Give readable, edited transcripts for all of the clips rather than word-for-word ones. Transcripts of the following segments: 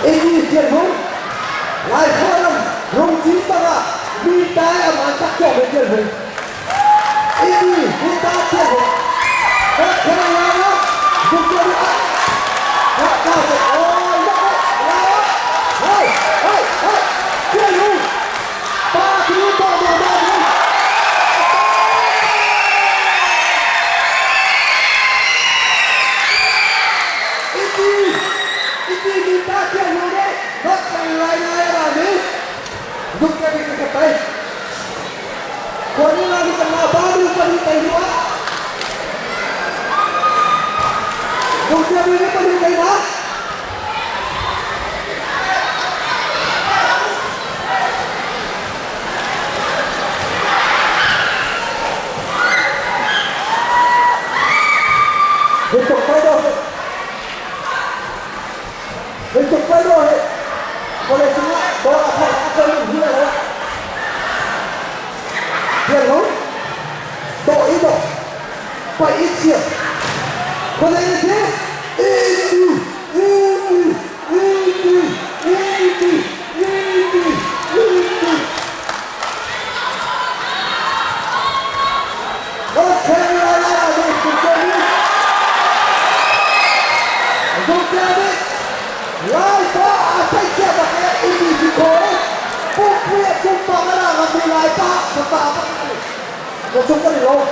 Amy Tian Hung, Lai Khualam Rungcin tangah mi tai a man tak tuah ve Tian Hung. Amy Hita Tian Hung. North Carolina, Victoria, North Carolina, oh, hey, hey, hey, Tian Hung, pa tu pa ma ma tu. Iti, iti mi ta Tian Hung nih North Carolina ra mi zuk ke bi ka tai. Khuani la ni kan la ba mi pa ni tai hua. Zuk ke bi pa ni tai na. Untuk tai do. Untuk tai do he. Boleh cuma bawa apa apa ni hula la. Tian Hung, do i do. Pa i chia. Boleh ni si? Ini, ini, ini, ini, ini, ini. North Carolina nih Zungtiami Laipa a theih cia bak e imi si kho e pumpuia pumpang a ra ngam mi Laipa ka pa bak si na cung kan i lawm.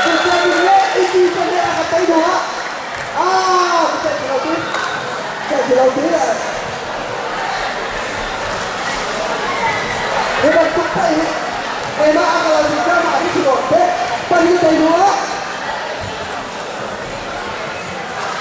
Zungtiami le imi pa nih a ka tei duh ah ah ka ceih ti lo ti ceih ti lo ti hi bantuk paih hi keimah a ka.